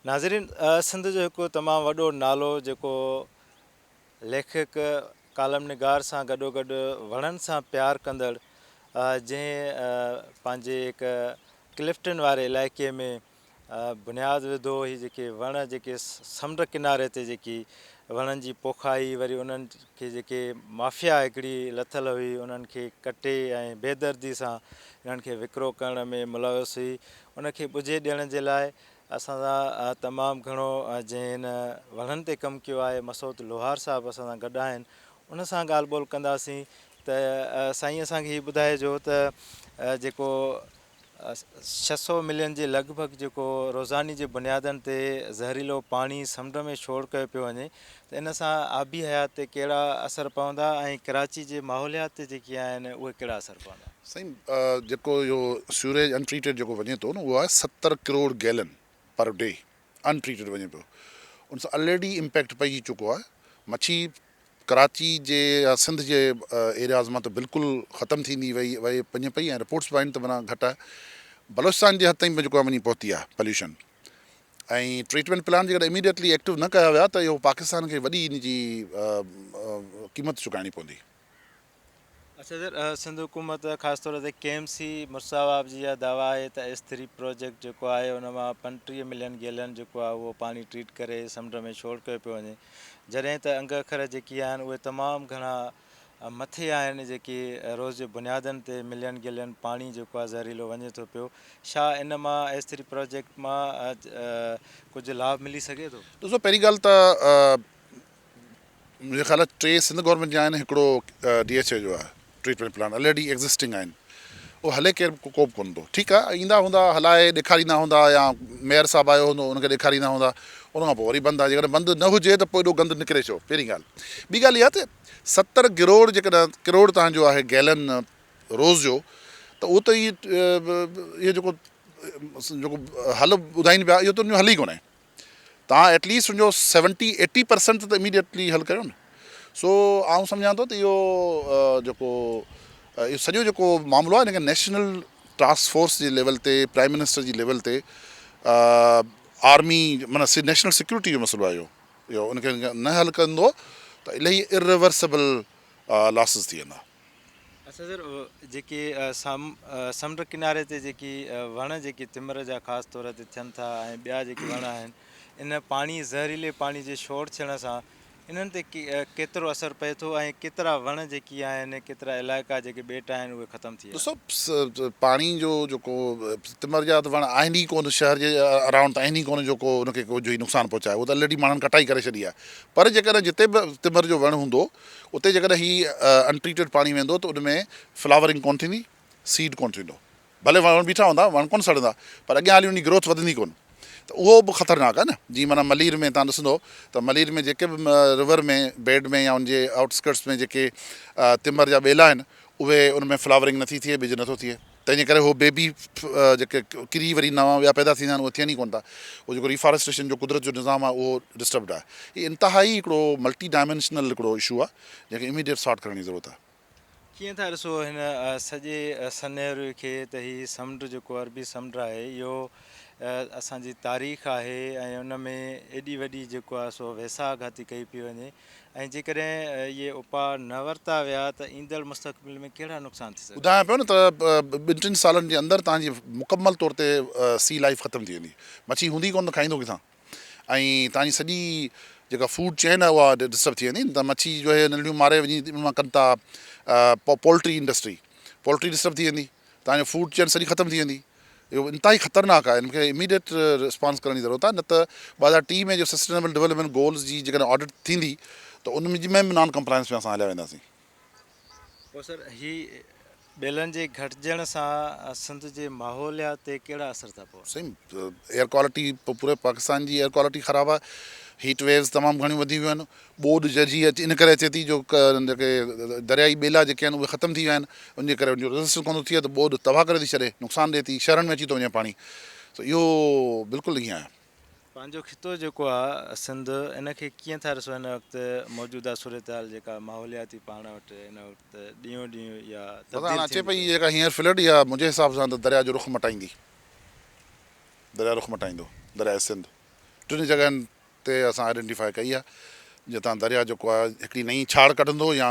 ناظرين سنڌ جو هڪ تمام وڏو نالو جيڪو ليکڪ ڪالم نگار سان گڏوگڏ وڻن سان پيار ڪندڙ جنهن پنهنجي هڪ ڪلفٽن واري علائقي ۾ بنياد وڌو هي جيڪي وڻ جيڪي سمنڊ ڪناري تي جيڪي وڻن جي پوکائي وري انهن کي جيڪي مافيا هڪڙي لٿل هئي انهن کي ڪٽي ۽ بيدردي سان انهن کي وڪرو ڪرڻ ۾ ملوث هئي ان کي ٻجهي ڏيڻ جي لاء اسان سان تمام گهڻو جنهن هن وڻن تي ڪم ڪيو آهي مسعود لوهار صاحب اسان سان گڏ آهن ان سان ڳالهه ٻولهه ڪنداسين ته سائين اسان کي هي ٻڌائجو ته جيڪو 600 ملين جي لڳ ڀڳ جيڪو روزاني جي بنيادن تي زهريلو پاڻي سمنڊ ۾ ڇوڙ ڪيو پيو وڃي ته ان سان آبي حيات تي ڪهڙا اثر پوندا ۽ ڪراچي جي ماحوليات تي جيڪي آهن اهي ڪهڙا اثر پوندا. سائين جيڪو اهو سيوريج ان ٽريٽيڊ جيڪو وڃي ٿو نه اهو آهي 70 ڪروڙ گيلن پر ڊي ان ٽريٽيڊ وڃي پيو ان سان الريڊي امپيڪٽ پئجي چڪو آهي مڇي ڪراچي جي يا سنڌ جي ايرياز مان ته بلڪل ختم ٿيندي وئي وئي پڃي پئي ۽ رپورٽس به آهن ته معنيٰ گهٽ آهي بلوچستان جي حد تائين به جيڪو آهي وڃي پهتي آهي پليوشن ۽ ٽريٽمينٽ پلانٽ جيڪڏهن اميڊيٽلي ايڪٽو نه ڪيا ويا ته اهو پاڪستان کي وڏي ان جي قيمت چڪائڻي پوندي. اڇا سر سنڌ حڪومت خاص طور تي ڪي ايم سي مرسا واب جي اها دعويٰ آهي ته ايس ٿري پروجيڪٽ جيڪو آهي ان مان 35 ملين گيلن جيڪو آهي اهو پاڻي ٽريٽ ڪري سمنڊ ۾ ڇوڙ ڪيو پيو وڃي جڏهن ته انگ اکر جيڪي آهن اهي تمام گهڻا مٿي آهن جيڪي روز جي بنيادن تي ملين گيلن پاڻي جيڪو آهي زهريلو وڃي ٿو پيو ڇا ان مان ايس ٿري پروجيڪٽ مان ڪجهه لاڀ ملي سگهي ٿو؟ ڏسو پهرين ڳالهه ته منهنجي خيال ٽي سنڌ گورنمينٽ جا آهن هڪڙو ڊي ايڇ اي جو آهي ٽريٽمينٽ پلانٽ الريڊي ايگزسٽنگ آهن اهو هلي ڪير ڪو به ڪونه ٿو ٺيڪ آهي ايندا هوندا هلائي ڏيکاريندا هوندا يا ميئر صاحب آيو هوندو ان کي ڏيکاريندا هوندا ان کان پوء وري بند آهي جيڪڏهن بند نه هجي ته پوء ايڏو گند نڪري ڇو پهرين ڳالهه ٻي ڳالهه اها ته 70 گروڙ جيڪڏهن ڪروڙ تان جو آهي گيلن روز جو ته اهو ته اهو جيڪو جيڪو حل ٻڌائين پيا اهو ته ان جو حل ئي ڪونهي توهان ايٽ ليسٽ ان جو سيونٽي ايٽي پرسنٽ ته اميڊيٽلي حل ڪريو نه سو آئون سمجهان ٿو ته اهو جيڪو اهو سڄو جيڪو معاملو آهي ان کي نيشنل ٽاسڪ فورس جي ليول تي پرائم منسٽر جي ليول تي آرمي معنيٰ نيشنل سيڪيورٽي جو مسئلو آهي اهو اهو ان کي نه حل ڪندو ته الاهي اريورسبل لاسز ٿي ويندا. اڇا سر جيڪي سمنڊ ڪناري تي جيڪي وڻ جيڪي تمر جا خاص طور تي ٿين ٿا ۽ ٻيا جيڪي وڻ آهن ان پاڻي زهريلي پاڻي جي شوڙ ٿيڻ سان انهن تي ڪيترو اثر پئي ٿو ۽ ڪيترا وڻ جيڪي آهن ڪيترا علائقا جيڪي ٻيٽ آهن اهي ختم ٿي ويا. ڏسو پاڻي جو جيڪو تمر جا ته وڻ آهن ئي ڪونه شهر جي اراونڊ ته آهن ئي ڪونه جو ڪو ان کي ڪجهه ئي نقصان پهچائي اهو ته الريڊي ماڻهن ڪٽائي ڪري ڇڏي آهي پر جيڪڏهن جتي به تمر جو وڻ هوندو اتي جيڪڏهن هي ان ٽريٽيڊ پاڻي ويندو ته ان ۾ فلاورنگ ڪونه ٿيندي، سيڊ ڪونه ٿيندو. ڀلي وڻ بيٺا هوندا، وڻ ڪونه سڙندا پر اڳيان هلي ان جي گروٿ وڌندي ڪونه ته اهو به خطرناڪ آهي نه. جيئن معنيٰ ملير ۾ توهان ڏسندو ته ملير ۾ جيڪي به رور ۾ بيڊ ۾ يا ان جي آئوٽ اسڪرٽس ۾ جيڪي تمر جا ٻيلا آهن اهي ان ۾ فلاورنگ نٿي ٿئي، ٻج نٿو ٿئي. تنهن جي ڪري هو بيبي جيڪي ڪري وري نوان ٻيا پيدا ٿيندا آهن اهي ٿين ئي ڪونه ٿا. اهو جيڪو ريفاريسٽيشن جو قدرت جو نظام آهي اهو ڊسٽربڊ آهي. هي انتهائي هڪڙو ملٽي ڊائمينشنل هڪڙو اشو آهي جنهن کي اميڊيٽ سارٽ ڪرڻ جي ضرورت آهي. ڪيئن ٿا ڏسو هن سڄي سنيريو کي ته هي سمنڊ جيڪو عربي سمنڊ آهي اهو اسان جي تاريخ آهي ۽ ان ۾ ايڏي وڏي جيڪو آهي سو ويساهه گهاتي ڪئي پئي وڃي ۽ جيڪڏهن اهي اپاء نه ورتا ويا ته ايندڙ مستقبل ۾ ڪهڙا نقصان ٿي سگهن ٿا؟ ٻڌايان پيو نه ته ٻن ٽن سالن جي اندر توهان جي مڪمل طور تي سي لائيف ختم ٿي ويندي. مڇي هوندي ڪونه ته کائيندو ڪٿان؟ ۽ توهان جي سڄي جيڪا فوڊ چين آهي اها ڊسٽرب ٿي ويندي ته مڇي جو اهي ننڍڙيون ماري وڃي ان مان ڪن ٿا پولٽري انڊسٽري پولٽري ڊسٽرب ٿي ويندي توهان جو فوڊ چين سڄي ختم ٿي ويندي. اهو انتهائي خطرناڪ آهي ان کي اميڊيٽ رسپانس ڪرڻ جي ضرورت آهي نه ته 2030 ۾ جو سسٽينيبل ڊولپمينٽ گولز جي جيڪڏهن آڊٽ ٿيندي ته ان ۾ به نان ڪمپلائنس ۾ اسان هليا وينداسين. پوء سر هي ٻيلن جي گهٽجڻ سان سنڌ جي ماحوليات تي ڪهڙا اثر ٿا پون؟ سائين ايئر ڪوالٽي پوري پاڪستان جي ايئر ڪوالٽي خراب آهي هيٽ ويوز تمام گهڻيون وڌي ويون آهن ٻوڏ ججهي اچي ان ڪري اچي ٿي جو جيڪي دريائي ٻيلا جيڪي آهن اهي ختم ٿي ويا آهن ان جي ڪري ان جو ريزسٽنس ڪونه ٿو ٿئي ته ٻوڏ تباهه ڪري ٿي ڇڏي نقصان ڏئي ٿي شهرن ۾ اچي ٿو وڃي پاڻي سو اهو بلڪل ائين آهي. پنهنجو خطو جيڪو آهي سنڌ ان کي ڪيئن ٿا ڏسو هن وقت موجوده صورتحال جيڪا ماحولياتي پاڻ وٽ هن وقت ڏينهون ڏينهن اها بس هاڻ تبديل اچي ٿيندي پئي پئي. جيڪا هينئر فلڊ اها منهنجي حساب سان ته درياء جو رخ مٽائيندي درياء رخ مٽائيندو درياء سنڌ. ٽن جڳهن تي اسان آئيڊينٽيفائي ڪئي آهي جتان درياء جيڪو آهي هڪڙي نئين ڇاڙ ڪڍندو يا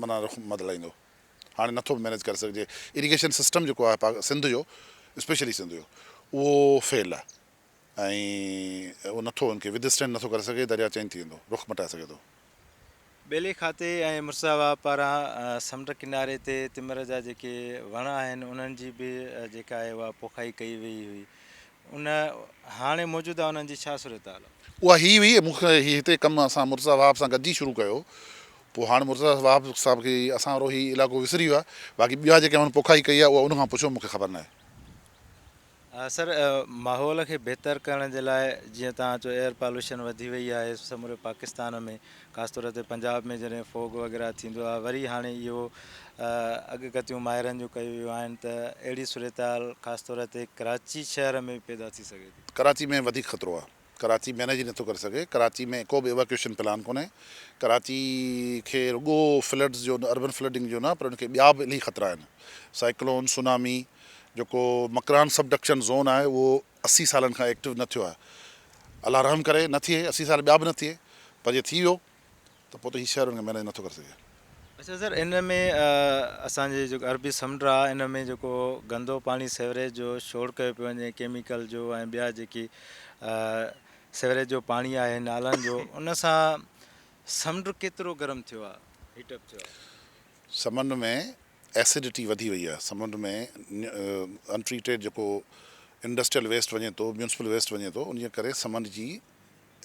معنيٰ رخ بدلائيندو. هاڻي نٿو مينيج ڪري سگهجي. اريگيشن سسٽم جيڪو آهي سنڌ جو اسپيشلي سنڌ جو اهو فيل آهي ۽ اهو نٿو ان کي ود اسٽينڊ نٿو ڪري سگهي درياء چينج ٿي ويندو رخ مٽائي سگهي ٿو. ٻيلي کاتي ۽ مرتضيٰ واهه پاران سمنڊ ڪناري تي تمر جا جيڪي وڻ آهن انهن جي به جيڪا آهي اها پوکائي ڪئي وئي هئي ان هاڻي موجوده انهن جي ڇا صورتحال آهي؟ اها هي هئي مون کي هي هتي ڪم اسان مرتضيٰ وهاب سان گڏجي شروع ڪيو پوء هاڻ مرتضيٰ وهاب صاحب کي اسان وارو هي علائقو وسري ويو آهي باقي ٻيا جيڪي هن پوکائي ڪئي آهي اها ان کان پڇو مون کي خبر ناهي. سر ماحول کي بهتر ڪرڻ جي لاء جيئن توهان چيو ايئر پالوشن وڌي وئي آهي سموري پاڪستان ۾ خاص طور تي پنجاب ۾ جڏهن فوگ وغيره ٿيندو آهي وري هاڻي اهو اڳڪٿيون ماهرن جون ڪيون ويون آهن ته اهڙي صورتحال خاص طور تي ڪراچي شهر ۾ به پيدا ٿي سگهي ٿي. ڪراچي ۾ وڌيڪ خطرو آهي ڪراچي مينيج ئي نٿو ڪري سگهي ڪراچي ۾ ڪو به ايواڪيوشن پلان ڪونهي ڪراچي کي رڳو فلڊز جو اربن فلڊنگ جو نه پر ان کي ٻيا به الهي خطرا آهن سائيڪلون سونامي جيڪو مڪران سبڊڪشن زون آهي اهو 80 سالن کان ايڪٽو نه ٿيو آهي الله رحم ڪري نه ٿئي 80 سال ٻيا به نه ٿئي پر جي ٿي ويو ته پوء ته هي شهر ان کي مينيج نٿو ڪري سگهي. اڇا سر ان ۾ اسان جي جيڪو عربي سمنڊ آ ان ۾ جيڪو گندو پاڻي سيوريج جو ڇوڙ ڪيو پيو وڃي ڪيميڪل جو ۽ ٻيا جيڪي سيوريج جو پاڻي آهي نالن جو ان سان سمنڊ ڪيترو گرم ٿيو آ هيٽ اپ ٿيو آ. سمنڊ ۾ ايسڊٽي وڌي وئي آ سمنڊ ۾ انٽريٽيڊ جيڪو انڊسٽريل ويسٽ وڃي ٿو ميونسپل ويسٽ وڃي ٿو ان جي ڪري سمنڊ جي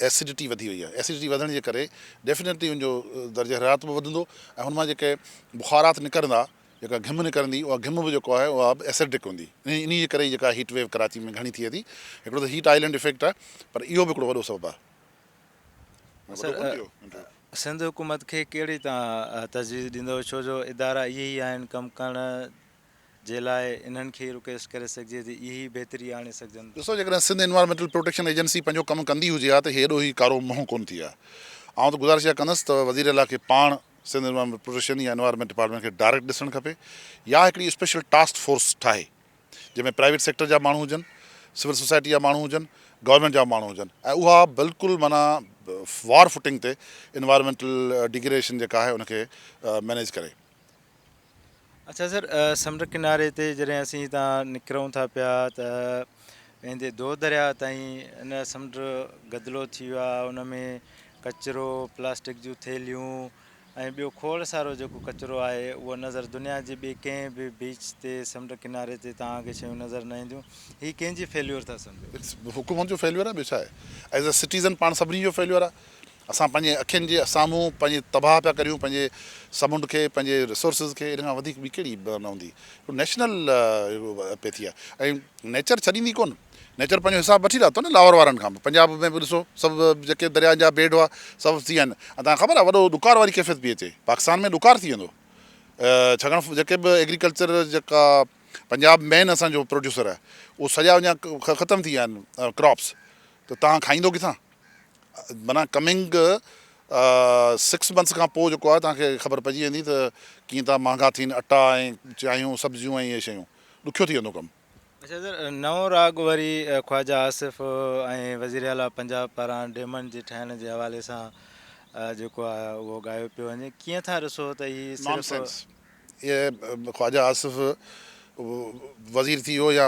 ايسڊٽي وڌي وئي آهي، ايسڊٽي وڌڻ جي ڪري ڊيفينيٽلي ان جو درجه حرارت به وڌندو ۽ ان مان جيڪي بخارات نڪرندا جيڪا گهم نڪرندي اها گهم به جيڪو آهي اها به ايسڊڪ هوندي انهي جي ڪري ئي جيڪا هيٽ ويو ڪراچي ۾ گهڻي ٿئي ٿي هڪڙو ته هيٽ آئلينڊ افيڪٽ آهي پر اهو به هڪڙو وڏو سبب آهي. سر سنڌ حڪومت کي ڪهڙي تان تجويز ڏيندو ڇو جو ادارا اهي ئي آهن ڪم ڪرڻ جي لاء انهن کي ئي رڪويسٽ ڪري سگهجي ٿي اهي ئي بهتري آڻي سگهجن ٿا. ڏسو جيڪڏهن سنڌ انوائرمينٽل پروٽيڪشن ايجنسي پنهنجو ڪم ڪندي هجي ها ته هي ايڏو هي ڪارو منهن ڪونه ٿئي ها. آئون ته گذارش اها ڪندس ته وزير اعليٰ کي پاڻ سنڌ انوائرمينٽل پروٽيڪشن يا انوائرمينٽ ڊپارٽمينٽ کي ڊائريڪٽ ڏسڻ کپي يا هڪڙي اسپيشل ٽاسڪ فورس ٺاهي جنهن ۾ پرائيويٽ سيڪٽر جا ماڻهو هجن، سول سوسائٽي جا ماڻهو هجن، گورنمينٽ جا ماڻهو هجن ۽ اها بلڪل معنيٰ وار فوٽنگ تي انوائرمينٽل ڊيگريڊيشن جيڪا آهي ان کي مينيج ڪري. اڇا سر سمنڊ ڪناري تي جڏهن اسين هتان نڪرون ٿا پيا ته ويندي دو درياء تائين ان سمنڊ گدلو ٿي ويو آهي ان ۾ ڪچرو پلاسٽڪ جون ٿيلهيون ۽ ٻيو کوڙ سارو جيڪو ڪچرو آهي اهو نظر دنيا جي ٻي ڪنهن به بيچ تي سمنڊ ڪناري تي توهان کي شيون نظر نه اينديون هي ڪنهن جي فيليور ٿا سمجهو؟ حڪومت جو فيليور آهي ٻيو ڇا آهي ايز اي سٽيزن پاڻ سڀني جو فيليور آهي اسان پنهنجي اکين جي سامهون پنهنجي تباهه پيا ڪريون پنهنجي سمنڊ کي پنهنجي ريسورسز کي ان کان وڌيڪ ٻي ڪهڙي نه هوندي هڪڙو نيشنل اپيٿي آهي ۽ نيچر ڇڏيندي ڪونه نيچر پنهنجو حساب وٺي لاٿو نه لاهور وارن کان به پنجاب ۾ به ڏسو سڀ جيڪي درياهن جا بيڊ هئا سڀ ٿي ويا آهن ۽ توهان کي خبر آهي وڏو ڏڪار واري ڪيفيت پئي اچي پاڪستان ۾ ڏڪار ٿي ويندو ڇاڪاڻ جيڪي به ايگريڪلچر جيڪا پنجاب مين اسان جو پروڊيوسر آهي اهو سڄا اڃا ختم ٿي ويا آهن ڪراپس ته توهان کائيندو ڪٿان معنيٰ ڪمنگ سڪس منٿس کان پوء جيڪو آهي توهان کي خبر پئجي ويندي ته ڪيئن ٿا مهانگا ٿين اٽا ۽ چانهيون سبزيون ۽ اهي شيون ڏکيو ٿي ويندو ڪم. اڇا سر نئون راڳ وري خواجه آصف ۽ وزير اعليٰ پنجاب پاران ڊيمن جي ٺاهڻ جي حوالي سان جيڪو آهي اهو ڳايو پيو وڃي ڪيئن ٿا ڏسو ته هي نان صرف سينس اهي خواجه آصف وزير ٿي ويو يا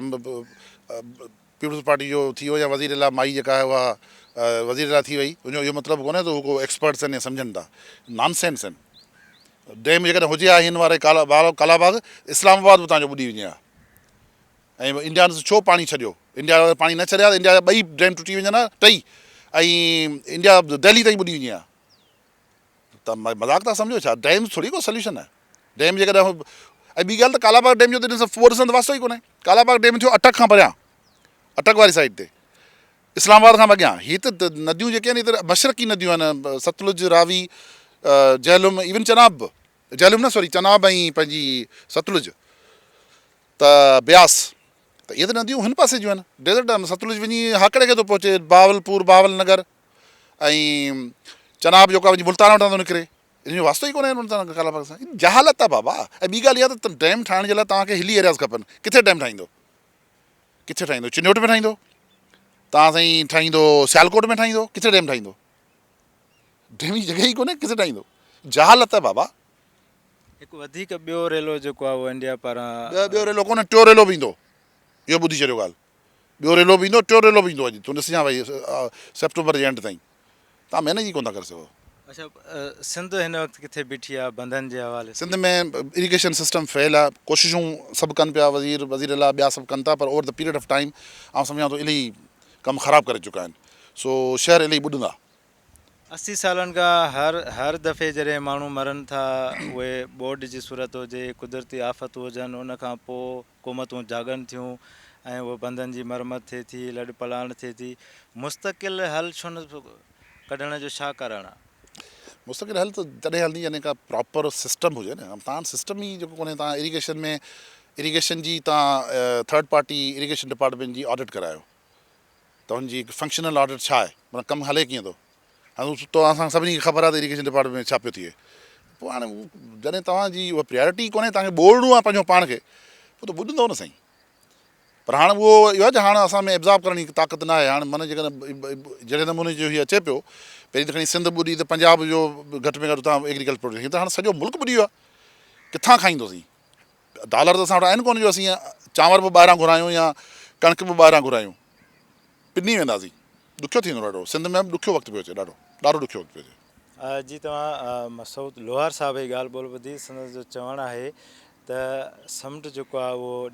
پيپلز پارٽي جو ٿي ويو يا وزير اعليٰ مائي جيڪا آهي اها وزير اعليٰ ٿي وئي ان جو اهو مطلب ڪونهي ته هو ڪو ايڪسپرٽس آهن يا سمجهن ٿا نان سينس آهن ڊيم جيڪڏهن هجي ها هن واري ڪالا باغ اسلام آباد به تان جو ٻڏي وڃي ها ۽ انڊيا ڇو پاڻي ڇڏيو انڊيا پاڻي نه ڇڏيا ته انڊيا جا ٻئي ڊيم ٽٽي وڃن ها ٽئي ۽ انڊيا دهلي تائين ٻڏي وڃي ها ته مذاق ٿا سمجهو ڇا ڊيم ٿوري ڪو سليوشن آهي ڊيم جيڪڏهن ۽ ٻي ڳالهه ته ڪالا باغ ڊيم جو ته فور سان ته واسطو ئي ڪونهي ڪالا باغ ڊيم ٿيو اٽڪ کان پريان اٽڪ واري سائيڊ تي اسلام آباد کان به اڳيان هي ته نديون جيڪي آهن هي ته مشرقي نديون آهن ستلج راوي جهلم ايون چناب به جهلم نه سوري چناب ۽ پنهنجي ستلج ته بياس ته اهي ته نديون هن پاسي جون آهن ڊيزرٽ ستلج وڃي هاڪڙي کي ٿو پهچي بهاولپور بهاول نگر ۽ چناب جيڪو آهي وڃي ملتان وٽان ٿو نڪري ان جو واسطو ئي ڪونهي ان سان ڪالا باغ سان جهالت آهي بابا ۽ ٻي ڳالهه اها ته ڊيم ٺاهڻ جي لاء توهان کي هلي ايرياز کپن ڪٿي ڊيم ٺاهيندو ڪٿي ٺاهيندو چنيوٽ ۾ ٺاهيندو توهان سائين ٺاهيندو سيالڪوٽ ۾ ٺاهيندو ڪٿي ڊيم ٺاهيندو؟ ڊيم جي جڳهه ئي ڪونهي ڪٿي ٺاهيندو؟ جهالت آهي بابا. هڪ وڌيڪ ٻيو ريلو جيڪو آهي اهو انڊيا پاران. ٻيو ريلو ڪونهي ٽيون ريلو به ايندو اهو ٻڌي ڇڏيو ڳالهه ٻيو ريلو به ايندو ٽيون ريلو به ايندو اڄ تون ڏسجان ڀائي سيپٽمبر جي اينڊ تائين توهان مينيج ئي ڪونه ٿا ڪري سگهو. اڇا سنڌ هن وقت ڪٿي بيٺي آهي بندن جي حوالي سان؟ سنڌ ۾ اريگيشن سسٽم فيل آهي ڪوششون سڀ ڪن پيا وزير وزير اعليٰ ٻيا سڀ ڪن ٿا پر over the period of time آئون سمجهان ٿو الهي ڪم خراب ڪري چڪا آهن سو شهر الهي ٻڏندا. 80 سالن کان هر هر دفعي جڏهن ماڻهو مرن ٿا اهي ٻوڏ جي صورت هجي قدرتي آفتون هجن ان کان پوء حڪومتون جاڳن ٿيون ۽ اهو بندن جي مرمت ٿئي ٿي لڏ پلاڻ ٿئي ٿي مستقل حل ڇو نه ڪڍڻ جو ڇا ڪارڻ آ؟ مستقل حل ته تڏهن هلندي جڏهن ڪا پراپر سسٽم هجي نه تان وٽ سسٽم ئي جيڪو ڪونهي تان اريگيشن ۾ اريگيشن جي تان ٿرڊ پارٽي اريگيشن ڊپارٽمينٽ جي آڊٽ ڪرايو ته ان جي فنڪشنل آڊٽ ڇا آهي معنيٰ ڪم هلي ڪيئن ٿو هاڻي تو اسان سڀني کي خبر آهي ته اريگيشن ڊپارٽمينٽ ۾ ڇا پيو ٿئي پوء هاڻي جڏهن توهان جي اها پريارٽي ئي ڪونهي توهان کي ٻوڙڻو آهي پنهنجو پاڻ کي پوء ته ٻڏندو نه سائين پر هاڻي اهو اهو آهي ته هاڻي اسان ۾ ابزارب ڪرڻ جي طاقت نه آهي هاڻي معنيٰ جيڪڏهن جهڙي نموني جو هي اچي پيو پهرين ته کڻي سنڌ ٻڏي ته پنجاب جو گهٽ ۾ گهٽ اتان ايگريڪلچر پروڊيوس هي ته هاڻي سڄو ملڪ ٻڏي ويو آهي ڪٿان کائيندوسين ڊالر ته اسان وٽ آهن ڪونه جو اسين چانور به ٻاهران گهرايون يا ڪڻڪ به ٻاهران گهرايون پني وينداسين ڏکيو ٿي ويندو ڏاڍو سنڌ ۾ به ڏکيو وقت پيو اچي ڏاڍو ڏاڍو ڏکيو وقت پيو اچي. جي توهان مسعود لوهار صاحب جي ڳالهه ٻولهه ٻڌي سندس جو چوڻ آهي ته سمنڊ جيڪو آهي اهو.